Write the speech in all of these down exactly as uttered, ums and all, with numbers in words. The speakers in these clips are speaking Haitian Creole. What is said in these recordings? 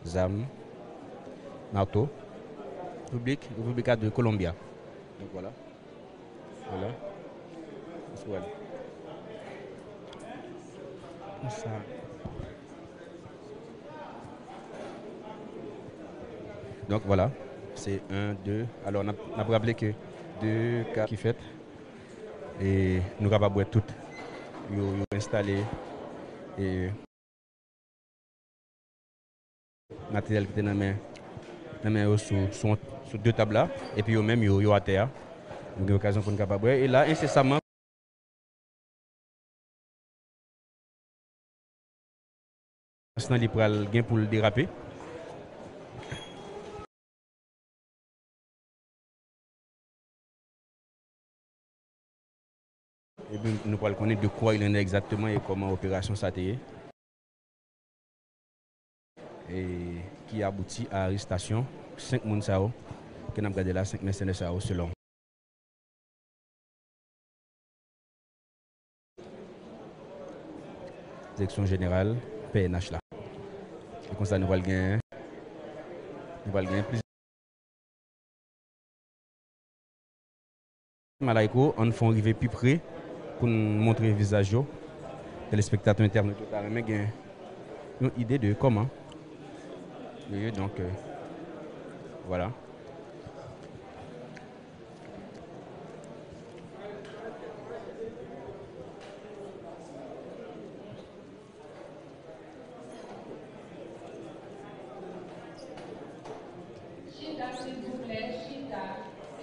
Zam, marto, Repiblik, República de Colombia. Donk, vwala. Vwala. Sou wè l. Konsa. Donk, vwala. Se en, de. Alò, n ap, n ap raple ke de ka ki fèt. E nou kapab wè tout. Yo, yo enstale. E materyèl ki te nan men, nan men yo sou, sou, sou de tab la, epi yo menm yo, yo atè a. Nou gen okazyon pou n kapab wè. E la, ensesaman, sans lan li pral gen pou l derape. Epi nou pral konnen de kwa il en est egzakteman e kòman operasyon sa te ye. E ki abouti a arestasyon senk moun sa yo ke n ap gade la, senk mèsenè sa yo selon. Direksyon jeneral P N H la. E konsa nou pral gen, nou pral gen plizyè Malayko, ann fè w rive pi pre pou n montre vizaj yo. Telespektatè, entènot yo ta renmen gen yon ide de kòman yo ye, donk, euh, vwala. Chita, silvouplè, chita.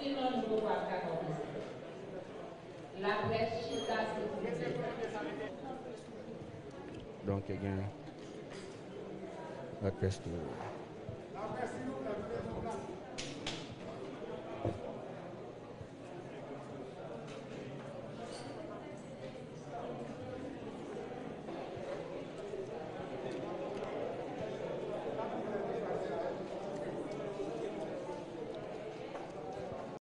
Sinon, nou poko ap ka kòmanse. Laprès, chita, silvouplè. Donk, gen laprès tou.